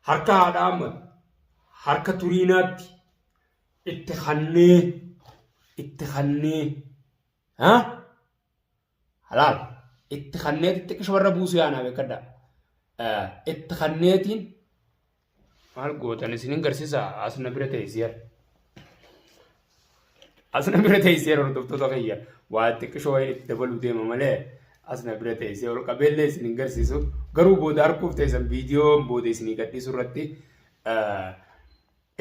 Harka haadha Ahmad harka turiinaatti itti kannee itti kannee ha halaal itti kannee xixiqqisho warra buusu yaanaa beekadha. Itti kanneetiin maal gootan isinin garsiisa as na bira teessee. As na bira teessee hordoftoota kiyya waa xiqqishoo wayii itti dabaluu deema malee as na bira teessee ol qabeellee isin hin garsiisu. Garuu booda arguuf teessan viidiyoon booda isinii gadhiisu irratti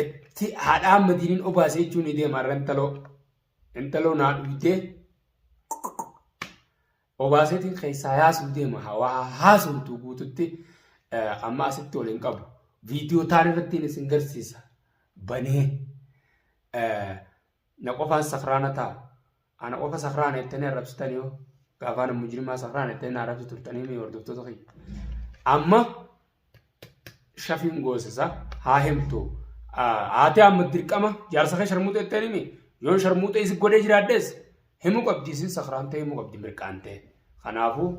itti haadha Ahmadiiniin obaasee jechuun ni deema irra intaloo. Intaloo naa dhugdee obaaseetiin keessaa yaasuu deema waa haasumtu guututti amma asitti ol hin qabu. Viidiyoo taan irrattiin isin garsiisa banee na qofaan sakraana ta'a. Ana qofa sakraana jettanii arrabsitanii hoo gaafaan mujrimaa sakraana jettanii na arrabsu turtanii mi hordoftoota kiyya. Amma shafiin goosisa haa himtu. Haati amma dirqama jaarsa kee sharmuuxa jetteen himi yoon sharmuuxa isi godhee jiraadhes himuu qabdi isin sakraan ta'e himuu qabdi mirqaan ta'e. Kanaafuu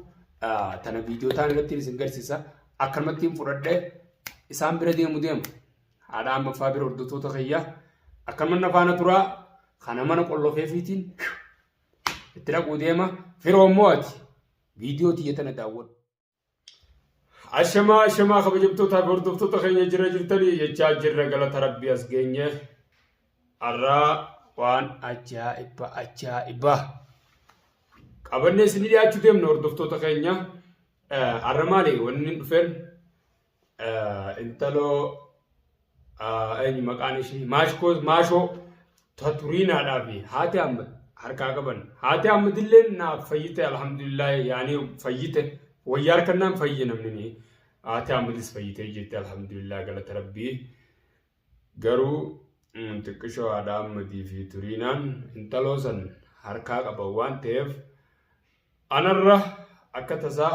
tana viidiyoo taan irratti isin garsiisa akkanumatti hin fudhadhee isaan bira deemu deemu. Haadha ammaffaa bira hordoftoota kiyya akkanuma na faana turaa kana mana qollofeefiitiin itti dhaquu deema firoo immoo ati viidiyoo tiyya tana daawwadhu. Ashamaa ashamaa kabajamtootaa fi hordoftoota keenya jira jirtanii jechaa jirra galata rabbii as geenye har'aa waan ajaa'iba ajaa'iba qabannee isinii dhiyaachuu deemna hordoftoota keenya har'a maali wanni hin dhufeen intaloo eenyu maqaan ishii maashkoo maashoo turiinaadhaa fi haati Ahmad harkaa qaban. Haati Ahmad illee naaf fayyite alhamdulillah yaani fayyite wayyaa harkannaan fayye namni ni haati Ahmadis fayyitee jirti alhamdulillah galata rabbii. Garuu xiqqishoo haadha Ahmadii fi turiinaan intaloo san harkaa qaban waan ta'eef anarra akka tasaa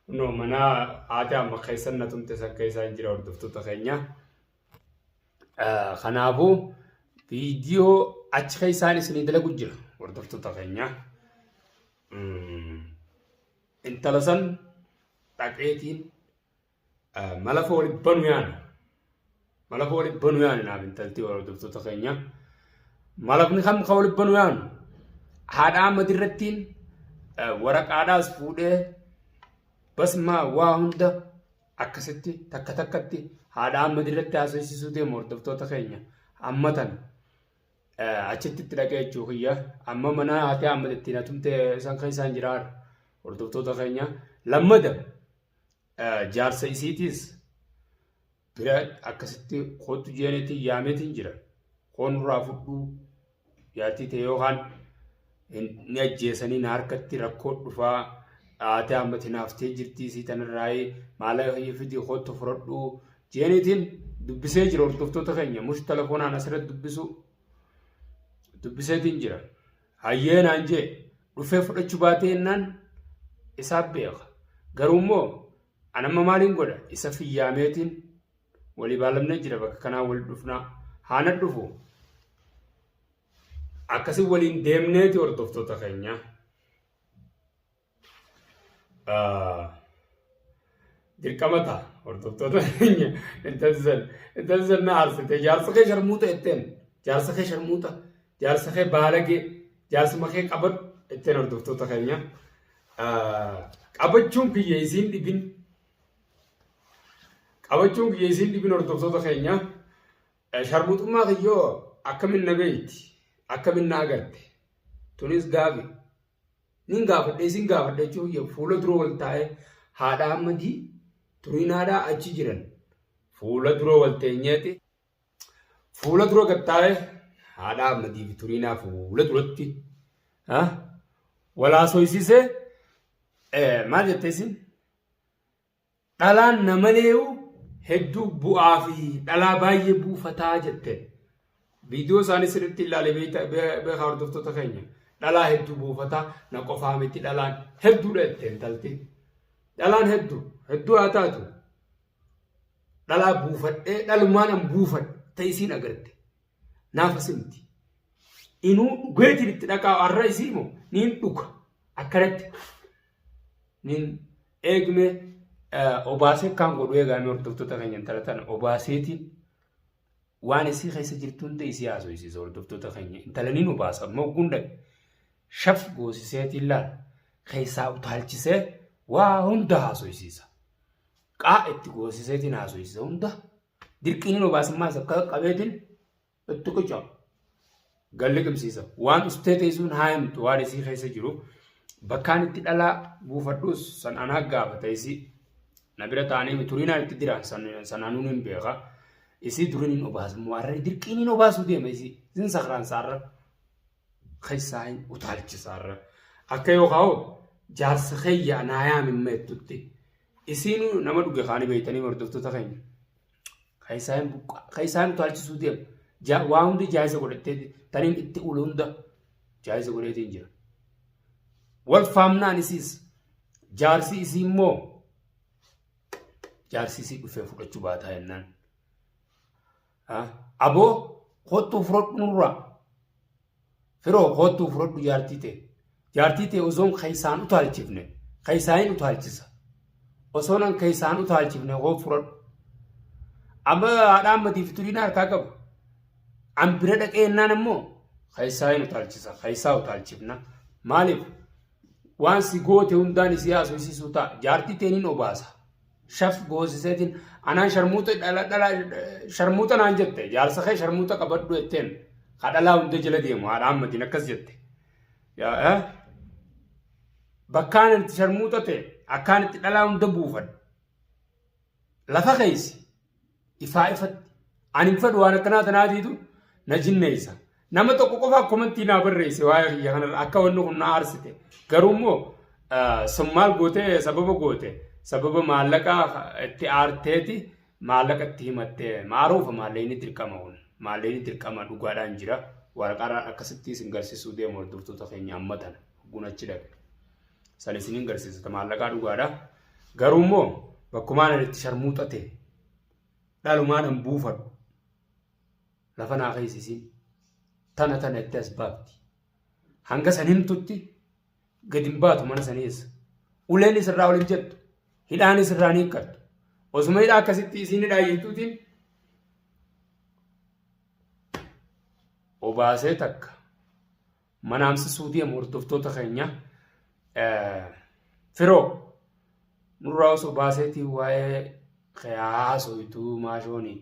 kunoo mana haati amma keessan na tumte san keessaan jira hordoftoota keenya. Kanaafuu viidiyoo achi keessaan isinii dalagu jira hordoftoota keenya. Intala san dhaqeetiin Malafa wali banu yaana. Malafa wali banu yaana naaf intalti hordoftoota keenya. Malafni kam ka wali banu yaanu. Haadha Ahmad irrattiin waraqaadhaas fuudhee basmaa waa hunda akkasitti takka takkatti haadha Ahmad irratti haasofsiisuu deemu hordoftoota keenya. Amma tana achitti itti dhaqee jechuu kiyya. Amma mana haati Ahmad ittiin hatumte isaan keessaan jiraar hordoftoota keenya. Lammada Jaarsa isiitiis bira akkasitti kootu jeeniitiin yaameetiin jira. Koo nurraa fudhuu jaartii ta'e yookaan ni ajjeesanii na harkatti rakkoo dhufaa haati ammati naaftee jirtii isii tanarraayii maallaqa kiyya fidii kootu fudhadhuu jeeniitiin dubbisee jira hordoftoota keenya mush telefoonaan asirratti dubbisuu dubbiseetiin jira. Hayyee naan jee dhufee fudhachuu baatee jennaan isaaf beeka. Garuu immoo an amma maaliin godha isa fiyyaameetiin walii baalamnee jira bakka kanaa wal dhufnaa haana dhufu akkasii waliin deemneeti hordoftoota keenya. Dirqama ta'a hordoftoota keenya intalli san intalli san na aarsite jaarsa kee sharmuuxa jetteen jaarsa kee sharmuuxa jaarsa kee baalagee jaarsuma kee qabadhu jetteen hordoftoota keenya qabachuun kiyya isiin dhibin qabachuun kiyya isiin dhibin hordoftoota keenya sharmuuxummaa kiyyoo akkamin na beekti akkamin na agarte tunis gaafi Nin gaafadhe isin gaafadhe jechuun kiyya fuula dura wal taa'ee haadha Ahmadii turiinaadhaa achi jiran fuula dura wal teenyeeti fuula dura gad taa'ee haadha Ahmadii fi turiinaa fuula duratti wal haasoysisee maal jette isin Dhalaan na maleeyu hedduu bu'aa fi dhalaa baay'ee buufataa jette. Viidiyoo isaanii sirriitti ilaale beekaa hordoftoota keenya. Dhalaa hedduu buufataa na qofaa miti dhalaan hedduudha jette intalti. Dhalaan hedduu hedduu haa taatu. Dhalaa buufadhee dhalumaan an buufadhe ta'isiin agarte. Naaf asimti. Inuu dhugeetiin itti dhaqaa har'a isii moo niin dhuga akkanatti. Nin eegme Obaasee kan godhu eegaame hordoftoota keenya intala tana obaaseetiin waan isii keessa jirtu hunda isii haasofsiisa hordoftoota keenya. Intala niin obaasa amma ogguun dhaqe shaf goosiseetiin laal keessaa utaalchisee waa hunda haasofsiisa. Qaa itti goosiseetiin haasofsiisa hunda dirqiin obaasummaa isa akka qabeetiin itti qica. Galli qimsiisa. Waan ustee teessuun haa himtu waan isii keessa jiru. Bakkaan itti dhalaa buufadhus san anaa gaafata isii. Na bira taa'anii turiinaan itti dira san anuun hin beeka. Isii duriin hin obaasu immoo har'a dirqiin hin obaasu deema isii. Isin sakraan saarra. Keessaa hin utaalchisa har'a. Akka yookaan hoo jaarsa keeyya anaa yaamin meettutti. Isiin nama dhuge kaanii beektanii hordoftoota keenya. Keessaa hin buqqa. Keessaa hin utaalchisuu deema. Waa hundi jaayisa godhattee taniin itti ulu hunda jaayisa godheetiin jira. Wal faamnaan isiis jaarsi isii immoo jaarsi isii dhufee fudhachuu baataa jennaan. Aboo kottuu fudhadhu nurraa. Firoo kottuu fudhadhu jaartii tee. Jaartii tee osoon keessaan utaalchifne keessaa hin utaalchisa. Osoon an keessaan utaalchifne koo fudhadhu. Amma haadha ammatiif turiin harkaa qabu. An bira dhaqee jennaan ammoo keessaa hin utaalchisa. Keessaa utaalchifna. Maaliif? Waan si goote hundaan isii haasofsiisuu ta'a. Jaartii teen hin obaasa. Shaf goosiseetiin anaan sharmuuxa dhala dhala sharmuuxa naan jette jaarsa kee sharmuuxa qabadhu jetteen ka dhalaa hunda jala deemu haadha ammatiin akkas jette. Yaa bakkaan itti sharmuuxa ta'e akkaan itti dhalaa hunda buufadhu. Lafa keessa ifaa ifatti ani hin fedhu waan akkanaa tanaatiitu na jinneessa. Nama tokko qofa komantii naa barreesse waa'ee kiyya kanarra akka wanni kun na aarsite. Garuu immoo sun maal goote sababa goote sababa maallaqa itti aarteeti maallaqa itti himatte maaruufa maallaqni dirqama kun maallaqni dirqama dhugaadhaan jira waraqaarraan akkasitti isin garsiisuu deemu hordoftoota keenya amma tana hogguun achi dhaqe. San isiniin garsiisata maallaqaa dhugaadha. Garuu immoo bakkumaan ani itti sharmuuxate dhalumaan an buufadhu lafa naa keessa isiin tana tana itti as baafti. Hanga san himtutti gadi hin baatu mana sanii eessa. Uleen isirraa ol hin jettu. Hidhaan isirraa ni hiikkattu. Osuma hidhaa akkasitti isiin hidhaa jirtuutiin obaasee takka manaamsisuu deemu hordoftoota keenya firoo nurraa osoo baaseetii waa'ee kee haasoytuu maashooni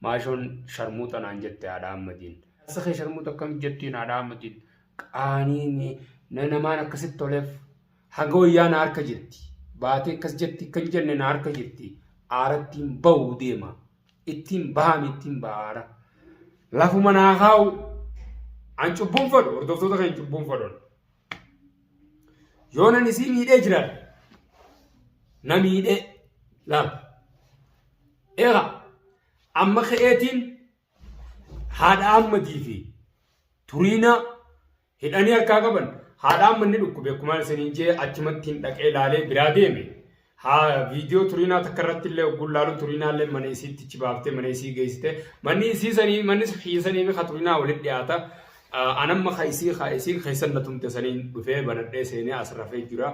maashoon sharmuuxa naan jette haadha Ahmadiin. Jaarsa kee sharmuuxa akkam jettiin haadha Ahmadiin qaanii namaan akkasitti toleef haga wayyaa na harka jirti baatee akkas jetti kan jenne na harka jirti aarattiin ba'uu deema ittiin bahame ittiin ba'a aara. Lafuma naa kaa'u an cubbuun fadhu hordoftoota kan cubbuun fadhu. Yoo nan isii miidhee jiraadhe na miidhee laal. Eegaa amma ka'eetiin haadha Ahmadii fi Turiinaa hidhanii harkaa qaban haadha amma inni dhukkube akkuma isiniin jee achumatti hin dhaqee laalee biraa deeme. Haa viidiyoo Turiinaa takka irratti illee ogguun laalu Turiinaa illee mana isiitti ichi baaftee mana isii geessite. Manni isii sanii manni kiyya sanii fi ka Turiinaa walitti dhiyaata. Anamma ka isii ka isiin keessan na tumte saniin dhufee banadhee seenee as rafee jira.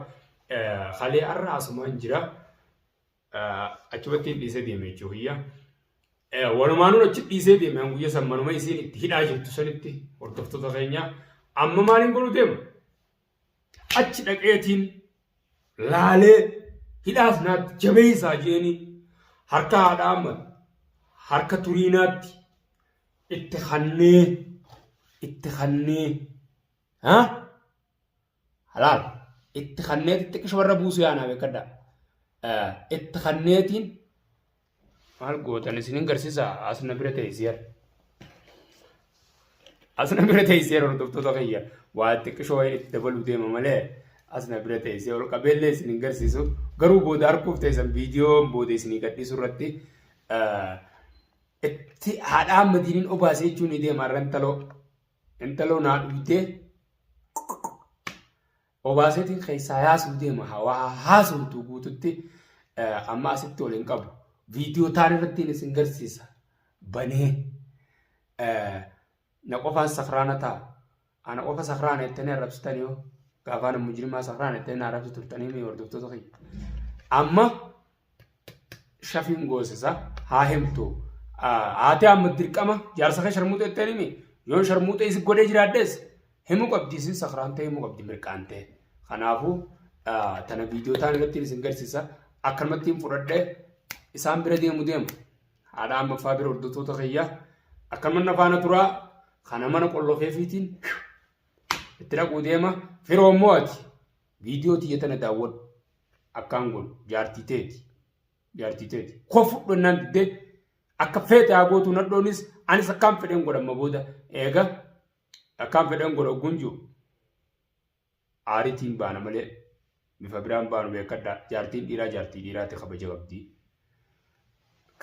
Kalee har'a asumaan jira. Achumatti hin dhiisee deeme jechuu kiyya. Walumaanuun achi dhiisee deeme an guyya san manuma isiin itti hidhaa jirtu sanitti hordoftoota keenya amma maaliin godhu deema? Achi dhaqeetiin laalee hidhaas naatti jabeessaa jeeni harka haadha amma harka turiinaatti itti kannee itti kannee ha halaal itti kanneeti xiqqisho warra buusu yaanaa beekadha itti kanneetiin maal gootan isinin garsiisa as na bira teessee as na bira teessee hordoftoota kiyya waa xiqqishoo wayiin itti dabaluu deema malee as na bira teessee ol qabeellee isin hin garsiisu garuu booda arguuf teessan viidiyoon booda isinii gadhiisu irratti itti haadha Ahmadiiniin obaasee jechuun ni deema irra intaloo intaloo naa dhugdee Obaaseetiin keessaa yaasuu deema hawaa haasoftu guututti amma asitti ol hin qabu. Viidiyoo taan irrattiin isin garsiisa. Banee na qofaan sakraana ta'a. Ana qofa sakraana jettanii arrabsitanii hoo gaafaan mujrimaa sakraana jettanii na arrabsu turtanii mi hordoftoota kiyya. Amma Shafiin goosisa haa himtu. Haati amma dirqama jaarsa kee sharmuuxee ittiin himi. Yoon sharmuuxee isi godhee jiraadhes himuu qabdi isin sakraantee himuu qabdi mirqaantee. Kanaafuu tana viidiyoo taan irratti isin garsiisa. Akkanumatti hin fudhadhee isaan bira deemu deema. Haadha ammaffaa bira hordoftoota kiyya. Akkanuma na faana turaa kana mana qollofeefiitiin itti dhaquu deema. Firoo immoo ati viidiyoo tiyya tana daawwadhu. Akkaan godhu jaartii teeti. Jaartii teeti. Koo fudhu jennaan diddee akka feete haa gootu nadhoonis anis akkaan fedhen godha amma booda eega akkaan fedhen godha ogguun jiru aariitiin baana malee bifa biraan baanu beekadhaa jaartiin dhiiraa jaartii dhiiraati kabaja qabdi.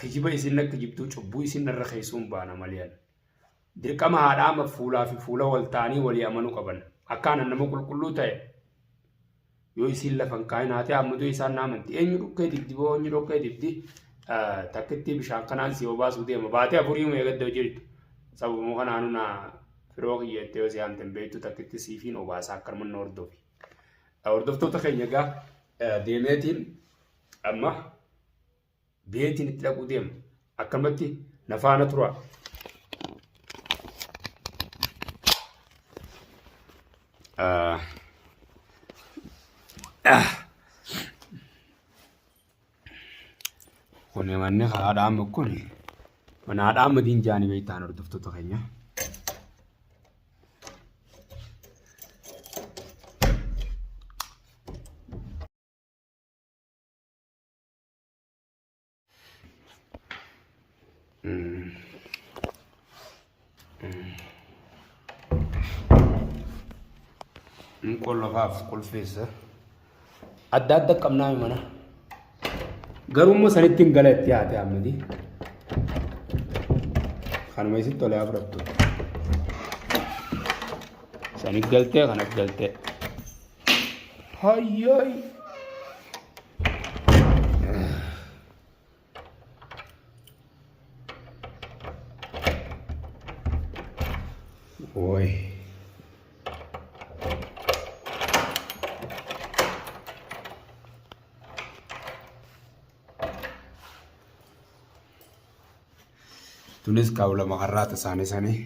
Kijiba isin na kijibduu cubbuu isin narra keessuun baana malee ani. Dirqama haadhaa amma fuulaa fi fuula wal ta'anii walii amanuu qaban. Akka anan nama qulqulluu ta'e yoo isiin lafa hin kaa'in haati Ahmaduu isaan na amanti. Eenyu dhukkee dibdi boo eenyu dhoqqee dibdi takkittii bishaan kanaan si obaasuu deema. Baatee afurii huma eegadda jirtu. Sababuma kanaanu na firoo kiyya jettee yoo si haamte hin beektu takkitti siifiin obaasaa akkanuma na hordofi. Hordoftoota keenya egaa deemeetiin amma beetiin itti dhaquu deema. Akkanumatti na faana turaa. Kun manni haadha amma kun mana haadha amma diin jaanii beektaan hordoftoota keenya. Hin qollofaaf qulfeessa. Adda adda qabnaa mana. Garuu immoo sanitti hin gala itti haate ammati. Kanuma isin tolee haa fudhattu. Sanit galtee kanat galtee. Hayyooy. Woy. Tunis kaawula makarraa tasaanii sanii.